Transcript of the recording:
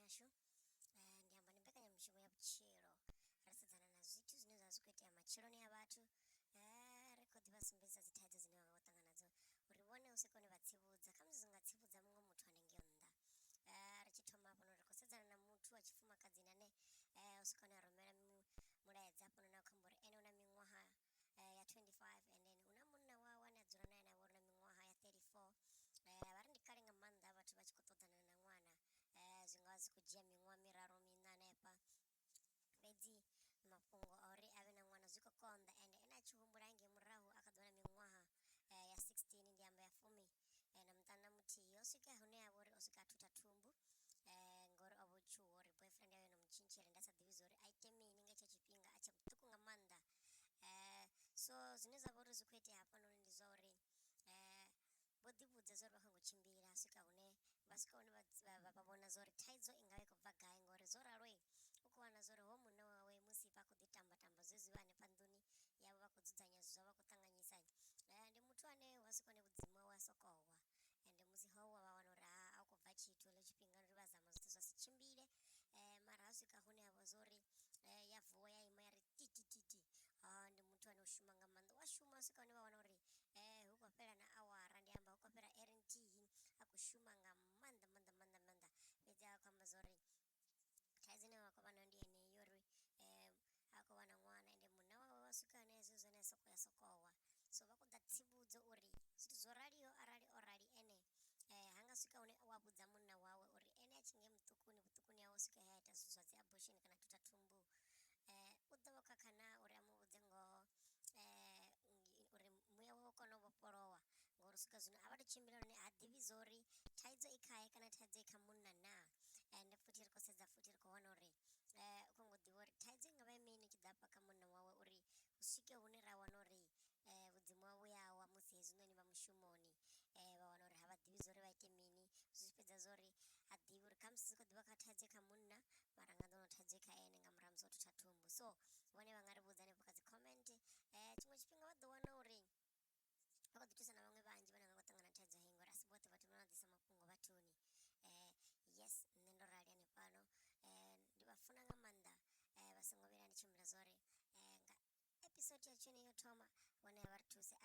yashu. Ndi amba ndi mbekanyamushumo ya vhutshilo, ri sedzana na zwithu zwine zwa vha zwi khou itea matshiloni a vhathu ri khou ḓi vha sumbedzisa dzi thaidzo dzine vha nga vha khou ṱangana nadzo uri vhone hu si kone vha tsivhudza khamusi zwi nga tsivhudza muṅwe muthu hanengei nnḓa. Ri tshi thoma hafhanoni ri khou sedzana na muthu wa tshifumakadzini ane o swika hune a rumela mulaedza hafhanoni a khou amba uri ene u na miṅwaha ya 25 and then hu na munna wawe ane a dzula nae ane avha uri na miṅwaha ya 34. Vha ri ndi kale nga maanḓa vhathu vha tshi khou ṱoḓana na ṅwana zwi ngavha zwi khou dzhia miṅwaha miraru miṋa hanefha, fhedzi mafhungo a uri avhe na ṅwana zwi khou konḓa ende ene a tshi humbula hangei murahu a kha ḓivha na miṅwaha ya 16 ndi amba ya fumi na muṱanu na muthihi o swika hune ha vha uri o swika a thutha thumbu ngori o vha o tshuwa uri boyfriend yawe yo no mu tshintshela ende a sa ḓivhi zwa uri a ite mini nga hetsho tshifhinga a tshe muṱuku nga maanḓa. So zwine zwa vha uri zwi khou itea hafhanoni ndi zwa uri vho ḓi vhudza zwa uri vha khou nyanga u tshimbila swika hune vha swika hune vha vhona zwa uri thaidzo i ngavha i khou bva gai ngori zwo ralo u khou wana zwa uri hoyu munna wawe musi vha khou ḓi tamba tamba zwezwi vha hanefha nḓuni yavho vha khou dzudzanya zwithu zwavho vha khou ṱanganyisa ndi muthu ane wa swika hune vhudzimu hawe ha sokou wa. Ende musi ho wa vha wana uri a hu khou bva tshithu heḽo tshifhinga ri vha zama zwoṱhe zwa si tshimbile mara ha swika hune ha vha zwa uri ya vuwa ya ima ya ri titititi ndi muthu ane u shuma nga maanḓa u a shuma u swika hune vha wana uri hu khou fhela na awara ndi amba hu khou fhela iri nthihi a khou shuma nga maanḓa maanḓa maanḓa maanḓa fhedzi a khou amba zwa uri thaidzo ine vha khou vha nayo ndi yeneyi yo uri ha khou wana ṅwana ende munna wawe wa swika hune hezwi zwone a soko ya sokowa so vha khou ḓa tsivhudzo uri zwithu zwo raliho arali o rali ene ha nga swika hune wa vhudza munna wawe uri ene a tshi nge muṱukuni vhuṱukuni hawe u swika he a ita zwithu zwa dzi abortion kana thutha thumbu u ḓo vha khakha na uri a mu vhudze ngoho uri muya wawe u kone u vhofholowa ngori u swika zwino a vha tu tshimbila lune ha ḓivhi zwa uri thaidzo i khae kana thaidzo i kha munna naa. Ende futhi ri khou sedza futhi ri khou wana uri u khou ngo ḓivha uri thaidzo i ngavha i mini tshi ḓa hafha kha munna wawe uri hu swike hune ra wana uri vhudzimu hawe vhuya wa musi hezwinoni vha mushumoni vha wana uri ha vha ḓivhi zwa uri vha ite mini zwi fhedza zwa uri ha ḓivhi uri khamusi zwi kho ḓivha kha thaidzo kha munna mara nga ḓo thaidzo kha ene nga murahu ha musi o thutha thumbu. So vhone vha nga ri vhudza hanefho kha dzi comment tshiṅwe tshifhinga vha ḓo wana uri vha kho ḓi thusa na vhaṅwe vhanzhi vhane vha khou ṱangana na thaidzo heyi ngori a si vhoṱhe vhathu vha no ḓisa mafhungo vhathuni. Yes nṋe ndo rali hanefhano ndi vha funa nga maanḓa vha songo vhila ndi tshi humbula zwa uri nga episode ya tshone yo thoma vhone vha ri thuse.